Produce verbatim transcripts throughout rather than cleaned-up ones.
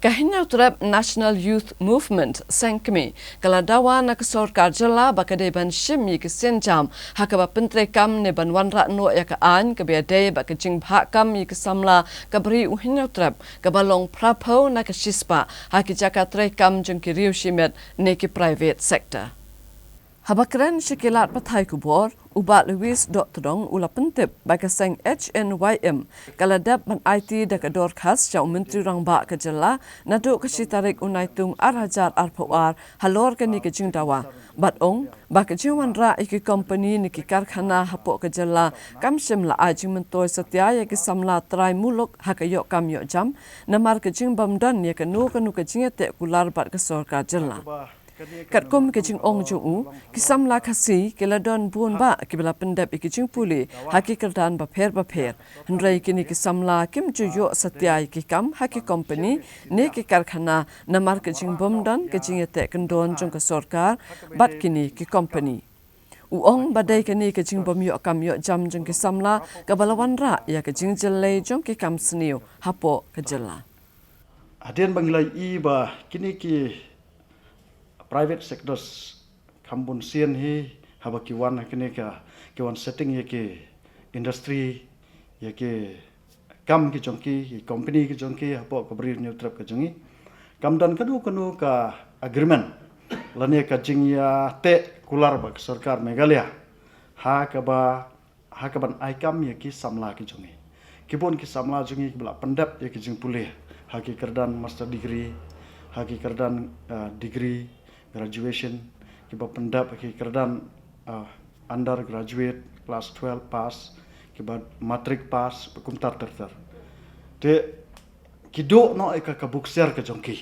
Ka Hynñiewtrep National Youth Movement, Seng Kmie, ka la dawa na ka sorkar jylla ba ka dei ban shim ïa ki sienjam ha kaba pyntreikam ne ban wanrah noh ïa ka aiñ kaba ïadei bad ka jingbhah kam ïa ki samla kaba ri u hynñiewtrep, kaba long phraphew na ka shispah ha ki jaka treikam jong ki riew shimet ne ki private sector. Haba kren sha ki lad pathai khubor, u Bah Louis Dohtdong u la pyntip ba ka seng H N Y M ka la dep ban aiti da ka dorkhas sha u Myntri Rangbah ka jylla naduh ka shi tarik u Naitung ar hajar arphew ar halor kane ka jingdawa. Bad ong ba ka jingwanrah ïa ki kompani ne ki karkhana hapoh ka jylla kam shym la ai jingmyntoi satia ïa ki samla trai muluk ha ka ïoh kam ïoh jam, namar ka jingbym don ïa kano kano ka jingïateh kular bad ka sorkar jylla. Katkum ka jingong jong u, ki samla Khasi ki la don bun bah kiba la pyndep ïa ki jingpule ha ki kyrdan bapher bapher. Hynrei kine ki samla kim ju ïoh satia ïa ki kam ha ki kompani ne ki karkhana namar ka jingbym don ka jingïateh kyndon jong ka sorkar bad kine ki kompani. U ong ba dei kane ka jingbym ïoh kam ïoh jam jong ki samla kaba la wanrah ïa ka jingjyllei jong ki kam sniew hapoh ka jylla. Hadien ba ngi la ïohi ba kine ki private sectors kham bun sien hi, haba ki wan ha kane ka, ki wan setting ïa ki industry, ïa ki kam ki jong ki, ki company ki jong ki hapoh ka Bri U Hynñiewtrep ka jong ngi. Kam don kano kano ka agreement lane ka jingïateh kular bad ka sorkar Meghalaya ha kaba ha kaban ai kam ïa ki samla ki jong ngi. Ki bun ki samla jong ngi kiba la pyndep ïa ki jingpule ha ki kyrdan master degree, ha ki kyrdan, eh, degree, graduation, kiba pyndep ha ki kyrdan, eh, undergraduate, class twelve pass, kiba matric pass, ba kumta ter ter. Te ki duh noh ïa ka, ka buk siar ka jong ki.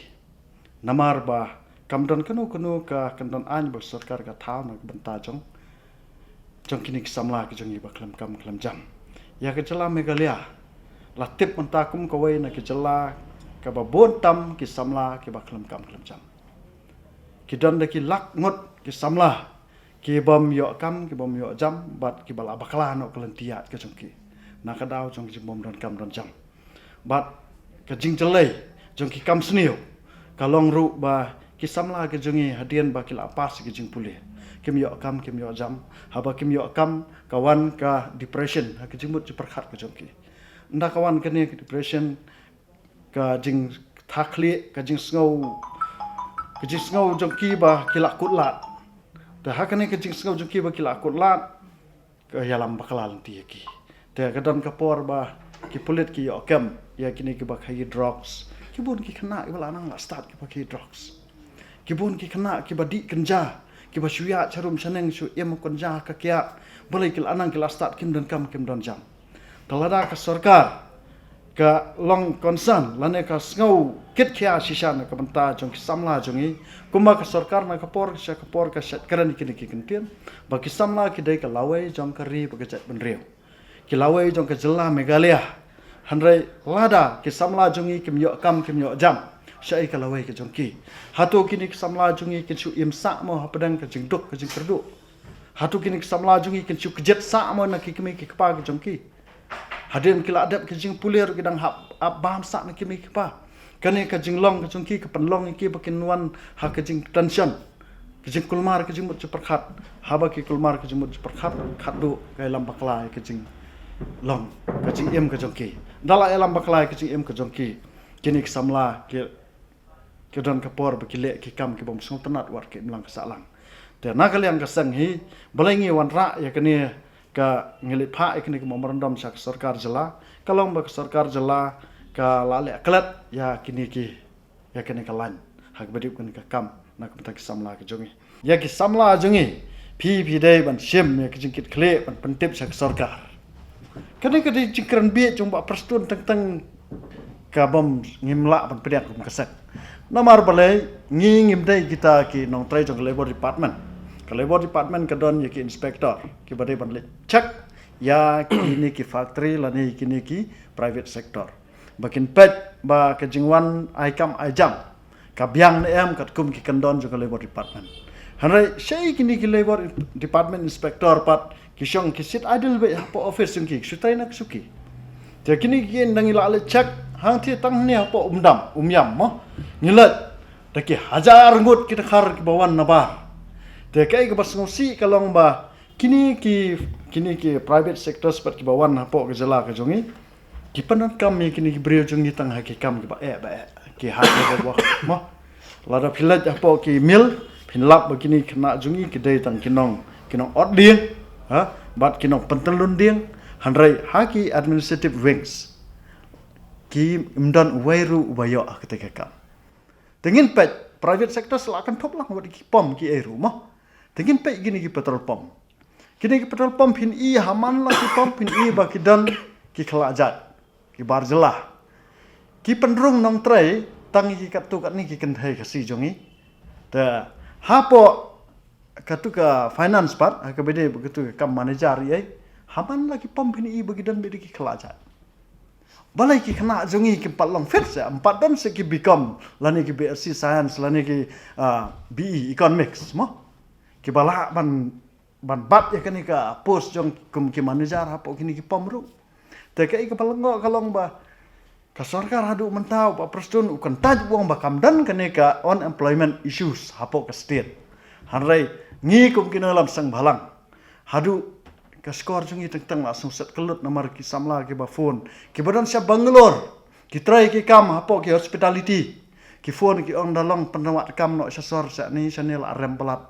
Namar ba kam don kano kano ka kyndon aiñ ba sorkar ka thaw na ka bynta jong, jong kine ki samla ki jong ngi ba khlem kam khlem jam. Ïa ka jylla Meghalaya la tip mynta kum kawei na ki jylla kaba bun tam ki samla kiba khlem kam khlem jam. Ki don da ki lak ngut ki samla kibym ïoh kam, kibym ïoh jam, bad kiba la bakla noh ka lynti ïaid ka jong ki na ka daw jong ka jingbym don kam don jam. Bad ka jingjyllei jong ki kam sniew ka long ruh ba ki samla ki jong ngi hadien ba ki la pass ki jingpule, kim ïoh kam, kim ïoh jam. Haba kim ïoh kam ka wan ka depression, ha ka jingmut jingpyrkhat ka jong ki. Ynda ka wan kane ka depression, ka jingthakhlieh, ka jingsngew, ka jingsngew jong ki ba ki la kut lad. Te ha kane ka jingsngew jong ki ba ki la kut lad, ka ïalam bakla lynti ïa ki. Te ka don ka por ba ki pulit ki ïoh kem ïa kine kiba khaïi drugs. Ki bun ki khynnah kiba la nang la stad kiba khaïi drugs. Ki bun ki khynnah kiba dih kynja, kiba shu ïaid sharum shaneng shu im kynja ka kiad. Balei ki la nang ki la stad kim don kam kim don jam. Te lada ka sorkar ka long concern lane ka sngew kit khia shisha na ka bynta jong ki samla jong ngi, kumba ka sorkar na ka por sha ka por ka shait kren kine ki kyntien ba ki samla ki dei ka lawei jong ka ri bad ka jaitbynriew, ki lawei jong ka jylla Meghalaya. Hynrei lada ki samla jong ngi kim ïoh kam kim ïoh jam, shaei ka lawei ka jong ki? Hato kine ki samla jong ngi kin shu im sah mo hapdeng ka jingduk ka jingkyrduh? Hato kine ki samla jong ngi kin shu kjit sah mo na ki kmie ki kpa ki jong ki? Hadien ki la dep ki jingpule ruh ki dang hap ap bam sah na ki kmie ki kpa. Kane ka jinglong ka jong ki ka pynlong ïa ki ba kin wan ha ka jingtension, ka jingkulmar ka jingmut jingpyrkhat. Haba ki kulmar ka jingmut jingpyrkhat, khatduh ka ïalam bakla ïa ka jinglong ka jingim ka jong ki. Da la ïalam bakla ïa ka jingim ka jong ki, kine ki samla ki, ki don ka por ba ki leh ki kam kibym sngewtynnat wat ka imlang ka sahlang. Te na ka liang ka seng hi, balei ngi wanrah ïa kane ka, ngi leit phah ïa kane ka memorandum sha ka sorkar jylla? Ka long ba ka sorkar jylla ka la leh klet ïa kine ki, ïa kane ka lain ha kaba dei kane ka kam na ka bynta ki samla ki jong ngi. Ïa ki samla jong ngi, phi phi dei ban shim ïa ka jingkitkhlieh ban pyntip sha ka sorkar. Kane ka dei jingkren bieit jong Bah Prestone teng teng, ka bym ngim lah ban pdiang kum ka seng. Namar balei? Ngi ngim dei kita ki nongtrei jong ka Labour Department. Ka Labour Department ka don ïa ki inspector kiba dei ban leit check ïa kine ki factory lane kine ki private sector, ba kin peit ba ka jingwan ai kam ai jam ka biang ne em katkum ki kyndon jong ka Labour Department. Hynrei shaei kine ki Labour Department inspector pat? Ki shong ki sit idle beit hapoh office jong ki, ki shu trei na ka shuki. Te kine ki, ynda ngi la leit check Hangta tang hangne hapoh Umdam, Umiam mo. Ngi leit da ki hajar ngut ki dkhar kiba wan nabar. Te kaei kaba sngewsih ka long ba kine ki, kine ki private sectors pat kiba wan hapoh ka jylla ka jong ngi, ki pyndonkam ïa kine ki briew jong ngi tang ha ki kam kiba eh ba eh, ki ha ki ba wah mo. Lada phi leit hapoh ki mill, phin lap ba kine ki khynnah jong ngi ki dei tang ki nong, ki nong ot dieng, ha, bad ki nong pyntyllun dieng, hynrei ha ki administrative wings kim don uwei ruh uba ïoh ha kata ka kam. Te ngin peit, private sector sa la kynthup lang wat ki pom kiei ruh mo. Te ngin peit kine ki petrol pump. Kine ki petrol pump phin i ha man la ki pump phin i ba ki don ki khlajat, ki bar jylla. Ki pynrung nongtrei tang ki katto katne ki kynthei Khasi jong ngi. Te hapoh katu ka finance pat, ha kaba dei ba katu ka kam manager ïa, ha man la ki pump phin i ba ki don beit ki khlajat. Balei ki khynnah jong ngi kim pat long fit seh, ym pat don seh ki B Com lane ki B Sc Science lane ki, ah, B E Economics mo. Kiba lah ban, ban bat ïa kane ka post jong kum ki manager hapoh kine ki pump ruh. Te kaei kaba lyngngoh ka long ba ka sorkar haduh mynta u Bah Prestone u kyntait u ong ba kam don kane ka unemployment issues hapoh ka state. Hynrei ngi kum ki nongïalam seng bhalang, haduh ka shkor jong ngi teng teng la sngewset kyllut namar ki samla kiba phone, kiba don sha Bangalore, ki trei ki kam hapoh ki hospitality, ki phone ki ong da long pynwad kam noh sha sor, shane shane la rem palat,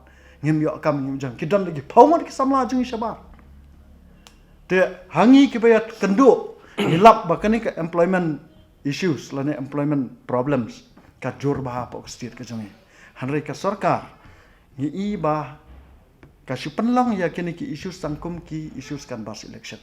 ngim ïoh kam ngim jam. Ki don da ki phew ngut ki samla jong ngi shabar. Te ha ngi kiba ïakynduh, ngi lap ba kane ka employment issues lane employment problems ka jur bha hapoh ka state ka jong ngi. Hynrei ka sorkar ngi i ba ka shu pynlong ïa kine ki issues tang kum ki issues canvass election.